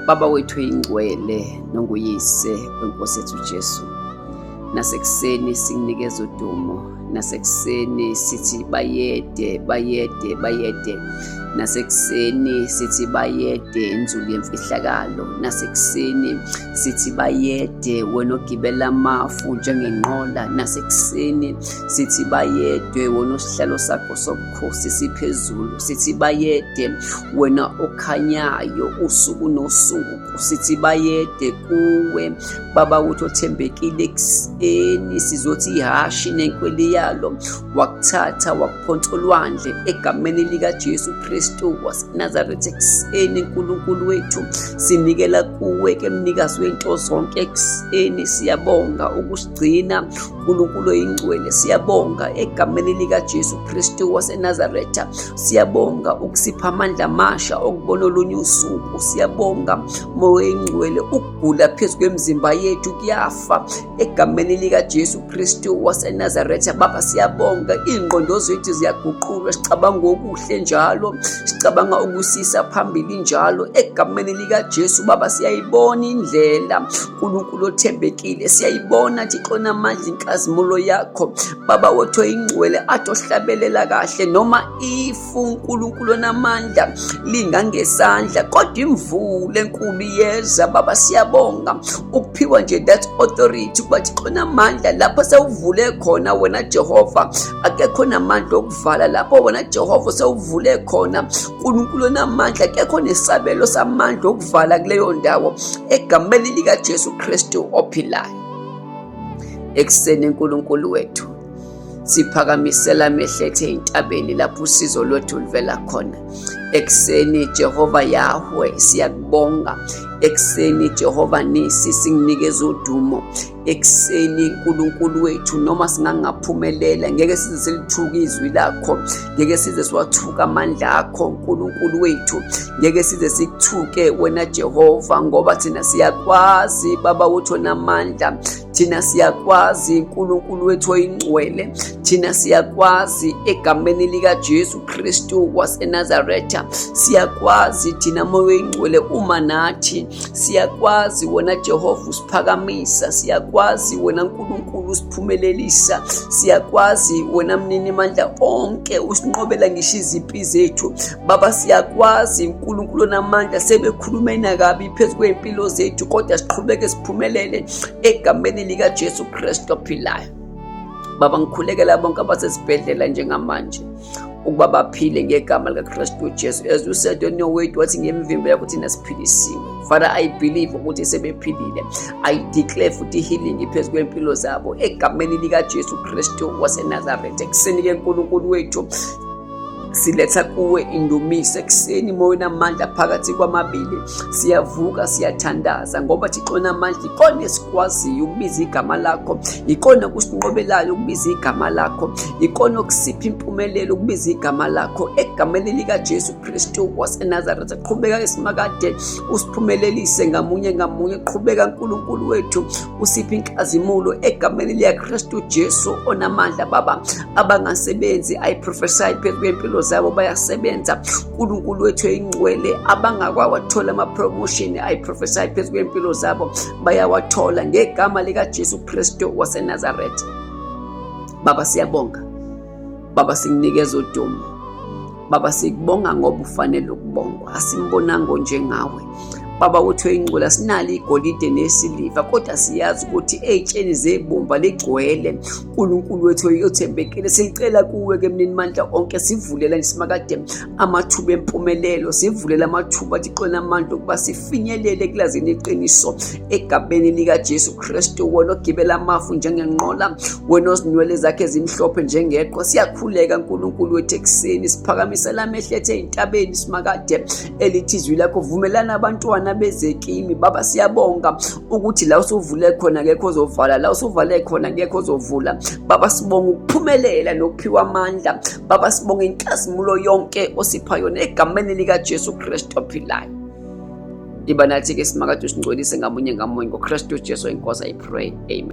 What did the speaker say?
Baba wethu oyingcwele nonguyise wenkosi yethu Jesu. Nasekuseni sikunikeza udumo, nasekuseni sithi bayede, bayede, bayede. Nasekuseni sithi bayede inzulu yemfihlakalo, nasekuseni sithi bayede wena ogibela amafu njengenqola, nasekuseni sithi bayede wena osihlalo sakho sobukhosi siphezulu, sithi bayede wena okhanyayo usuku nosuku, sithi bayede kuwe baba uthi othembekile. Ekuseni sizothi ihashi nenkweli yalo wakuthatha wakuphonsa olwandle egameni likaJesu Kristu waseNazaretha. Ekuseni uNkulunkulu wethu sinikela kuwe ke mnikazi wento zonke. Ekuseni siyabonga ukusigcina uNkulunkulu oyingcwele, siyabonga egameni likaJesu Kristu waseNazaretha. Siyabonga ukusipha amandla amasha okubona olunye usuku. Siyabonga Moya oyingcwele, ukugula phezu kwemizimba yethu kuyafa egameni likaJesu Kristu waseNazaretha. Baba siyabonga, iy'ngqondo zethu ziyaguqulwa, sicabanga okuhle njalo, sicabanga ukusisa phambili njalo egameni likaJesu. Baba siyayibona indlela, uNkulunkulu othembekile, siyayibona Thixo namandla inkazimulo yakho Baba wethu oyingcwele, athi ohlabelela kahle noma ifu uNkulunkulu onamandla lingangesandla, kodwa imvula enkulu iyeza. Baba siyabonga ukuphiwa nje that authority ukuba Thixo namandla lapho sewuvule khona wena Jehova, akekho namandla okuvala lapho wena Jehova sewuvule khona. uNkulunkulu onamandla, akekho nesabelo samandla okuvala kuleyo ndawo egameni likaJesu Kristu ophilayo. Ekuseni uNkulunkulu wethu siphakamisela amehlo ethu ey'ntabeni lapho usizo lwethu luvela khona. Ekuseni Jehova Yahweh siyakubonga. Ekuseni Jehova Nisi singinikeza udumo. Ekuseni uNkulunkulu wethu, noma singangaphumelela ngeke size silithuke izwi lakho, ngeke size siwathuka amandla akho uNkulunkulu wethu, ngeke size sikuthuke wena Jehova, ngoba thina siyakwazi Baba wethu onamandla, thina siyakwazi uNkulunkulu wethu oyingcwele, thina siyakwazi egameni likaJesu Kristu waseNazaretha, siyakwazi thina Moya oyingcwele uma nathi, siyakwazi wena Jehova usiphakamisa, siyakwazi wena Nkulunkulu usiphumelelisa, siyakwazi wena mnini mandla onke usinqobela ngisho izimpi zethu. Baba siyakwazi uNkulunkulu onamandla, sebekhulumena kabi phezu kwey'mpilo zethu, kodwa siqhubeke siphumelele egameni likaJesu Kristu ophilayo. Baba ngikhulekela bonke abasesibhedlela njengamanje ukuba baphile ngegama likaKristu Jesu. As you said on your word, wathi ngemivimbo yakho thina siphilisiwe. Father, I believe ukuthi sebephilile. I declare futhi healing phezu kwempilo zabo egameni likaJesu Kristu waseNazaretha. Ekuseni ke uNkulunkulu wethu siletha kuwe indumiso. Ekuseni Moya onamandla phakathi kwamabili siyavuka siyathandaza, ngoba Thixo onamandla ikona esikwaziyo ukubiza igama lakho, ikona kusinqobelayo ukubiza igama lakho, ikona okusipha impumelelo ukubiza igama lakho egameni likaJesu Kristu waseNazaretha. Qhubeka esimakade usiphumelelise ngamunye ngamunye. Qhubeka uNkulunkulu wethu usiphe inkazimulo egameni likaKristu Jesu onamandla. Baba abangasebenzi, I prophesy phezu kwempilo zabo bayasebenza. uNkulunkulu wethu oyingcwele, abangakwawathola ama-promotion, I prophesy phezu kwempilo zabo bayawathola ngegama likaJesu Kristu waseNazaretha. Baba siyabonga, Baba sikunikeza udumo, Baba sikubonga ngoba ufanele ukubongwa, asimbonanga njengawe Baba uthi oyingcwele. Asinalo igolide nesiliva, kodwa siyazi ukuthi ey'tsheni zebumba ligcwele. uNkulunkulu wethu othembekile, sicela kuwe ke mnini mandla onke, sivulela nje simakade amathuba empumelelo, sivulela amathuba Thixo namandla ukuba sifinyelele kulazini iqiniso egameni likaJesu Kristu. Wena ogibela amafu njengenqola, wena ozinwele zakhe ezimhlophe njengeqhwa, siyakhuleka uNkulunkulu wethu ekuseni, siphakamisela amehlo ethu ey'ntabeni simakade, elithi izwi lakho vumelana abantwana beze kimi. Baba siyabonga ukuthi la usuvule khona akekho ozovala, la usuvale khona akekho ozovula. Baba sibonga ukuphumelela nokuphiwa amandla. Baba sibonga inkazimulo yonke osipha yona egameni likaJesu Kristu ophilayo. Iba nathi ke simakade, usingcwelise ngamunye ngamunye ngoKristu Jesu inkosi. I pray, amen.